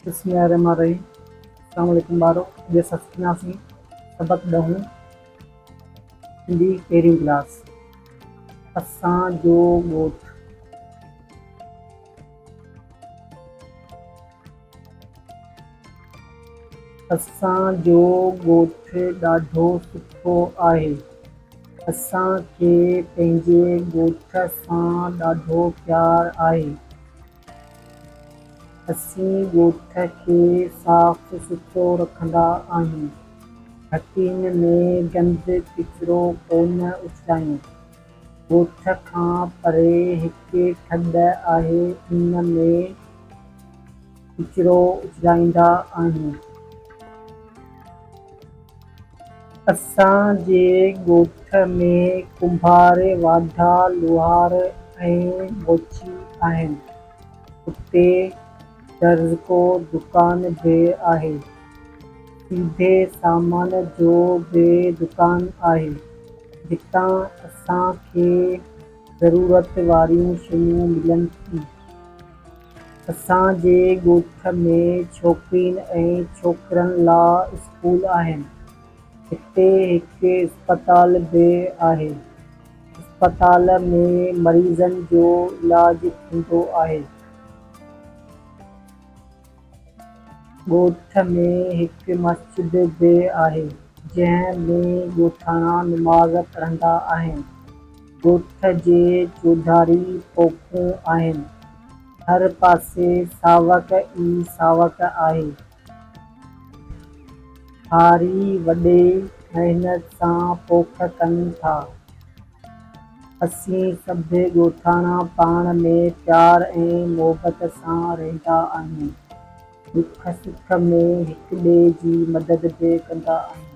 بسم الله الرحمن الرحيم السلام عليڪم ٻارو اڄ اسان سکنداسين سبق ڏهون سنڌي پهريون ڪلاس اسان جو ڳوٺ اسان جو ڳوٺ ڏاڍو سٺو آهي اسان کي پنهنجي ڳوٺ سان ڏاڍو پيار آهي اسين ڳوٺ کي صاف سٿرو رکندا آهيون. گهٽين ۾ گند ڪچرو ڪونه اڇلايون. ڳوٺ کان پري هڪ کڏ آهي ان ۾ ڪچرو اڇلائيندا آهيون. اسان جي ڳوٺ ۾ ڪنڀار، واڍا، لوهار ۽ موچي آهن. اتي درزڪو دڪان به آهي. سيڌي سامان جو به دڪان آهي، جتان اسان کي ضرورت واريون شيون ملن ٿيون. اسان جي ڳوٺ ۾ ڇوڪرين ۽ ڇوڪرن لا اسڪول آهن. هتي هڪ اسپتال به آهي. اسپتال ۾ مريضن جو علاج ٿيندو آهي. ڳوٺ ۾ هڪ مسجد به آهي، جنهن ۾ ڳوٺاڻا نماز پڙهندا آهن. ڳوٺ جي چوڌاري پوکون آهن. هر پاسي ساوڪ ئي ساوڪ آهي. هاري وڏي محنت سان پوک ڪن ٿا. اسين سڀ ڳوٺاڻا پاڻ ۾ پيار ۽ محبت سان رهندا آهيون. ڏک سک ۾ هڪ ٻئي جي مدد به ڪندا آهيون.